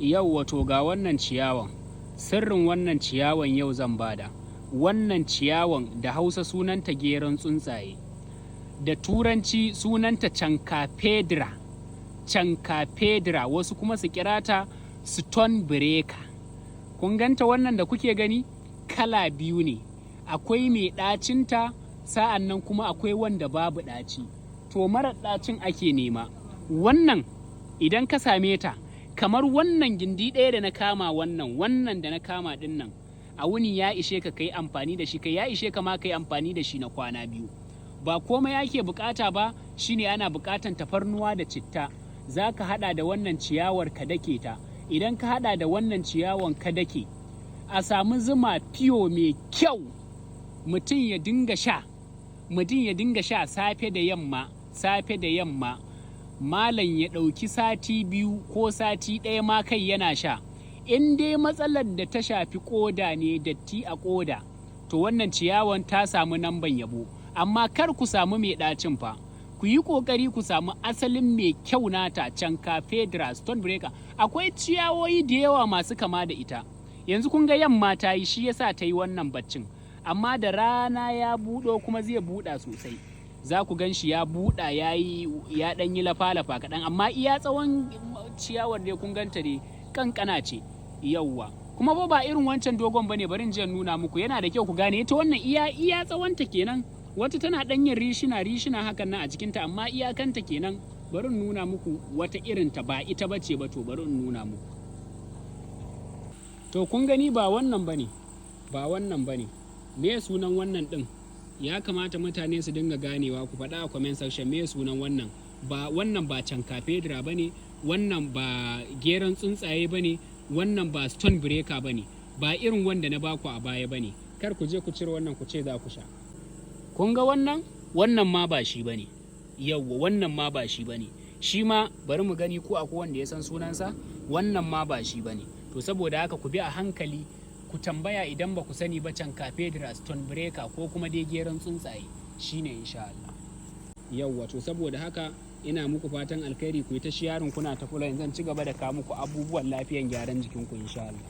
Yau wato ga wannan ciyawan, sirrin wannan ciyawan yau zan bada. Wannan ciyawan da Hausa sunanta geron tsuntsaye, da Turanci sunanta Cancapedra, Cancapedra, wasu kuma su kira ta stone breaker. Kun ganta wannan da kuke gani? Kala biyu ne. Akwai mai ɗacinta, sa'an nan kuma akwai wanda babu ɗaci. To, marar ɗacin ake nema. Wannan idan ka same ta, kamar wannan gindi ɗaya da na kama, wannan da na kama ɗin nan, a wuni ya ishe ka kai amfani da shi, kai ya ishe ka ma kai amfani da shi na kwana 2. Ba komai ake bukata ba, shine ana bukatan tafarnuwa da citta. Za ka haɗa da wannan ciyawar ka dake ta. Idan ka haɗa da wannan ciyawan ka dake, a samu zuma pure mai kyau, mutum ya dinga sha, mutum ya dinga sha safe da yamma, safe da yamma. Malam, ya ɗauki sati 2 ko sati 1 ma kai yana sha. In dai matsalar da ta shafi ƙoda ne, datti a ƙoda, to wannan ciyawan ta samu namban yabo. Amma kar ku samu mai ɗacin fa. Ku yi ƙoƙari ku samu asalin mai kyau nata, Cancapedra, stone breaker. Akwai ciyawoyi da yawa masu kama da ita. Yanzu kun ga yamma ta yi, shi yasa ta yi wannan baccin. Amma da rana ya buɗo kuma zai buɗa sosai. Za ku gan shi ya buɗa, ya yi ya ɗan yi lafa-lafa kaɗan, amma iya tsawon ciyawar dai kun ganta dai kankana ce. Yawwa, kuma ba irin wancan dogon bane. Bari in je nuna muku. Yana da kyau ku gane ita wannan, iya tsawonta kenan. Wata tana ɗan yin rishina rishina hakan nan a jikinta, amma iyakanta kenan. Bari in nuna muku wata irin ta, ba ita bace ba. To, bari in nuna muku. To, kun gani, ba wannan bane, ba wannan bane. Me sunan wannan din? Ya kamata mutane su dinga ganewa. Ku faɗa a comment section, me sunan wannan? Ba wannan ba Cancapedra ba ne, wannan ba geron tsuntsaye ba ne, wannan ba stone breaker ba ne, ba irin wanda na baku a baya ba ne. Kar ku je ku cire wannan ku ce za ku sha. Kun ga wannan? Wannan ma ba shi ba ne. Yawwa, wannan ma ba shi ba ne. Shi ma bari mu gani ko akwai wanda ya san sunansa. Wannan ma ba shi ba ne. To, saboda haka ku bi a hankali, ku tambaya idan ba ku sani ba. Cancapedra, stone breaker, ko kuma dai geron tsuntsaye shine, insha Allah. Yawwa, to saboda haka ina muku fatan alkhairi. Ku yi ta sharing, kuna ta kula. Zan ci gaba da kawo muku abubuwan lafiyan gyaran jikinku, insha Allah.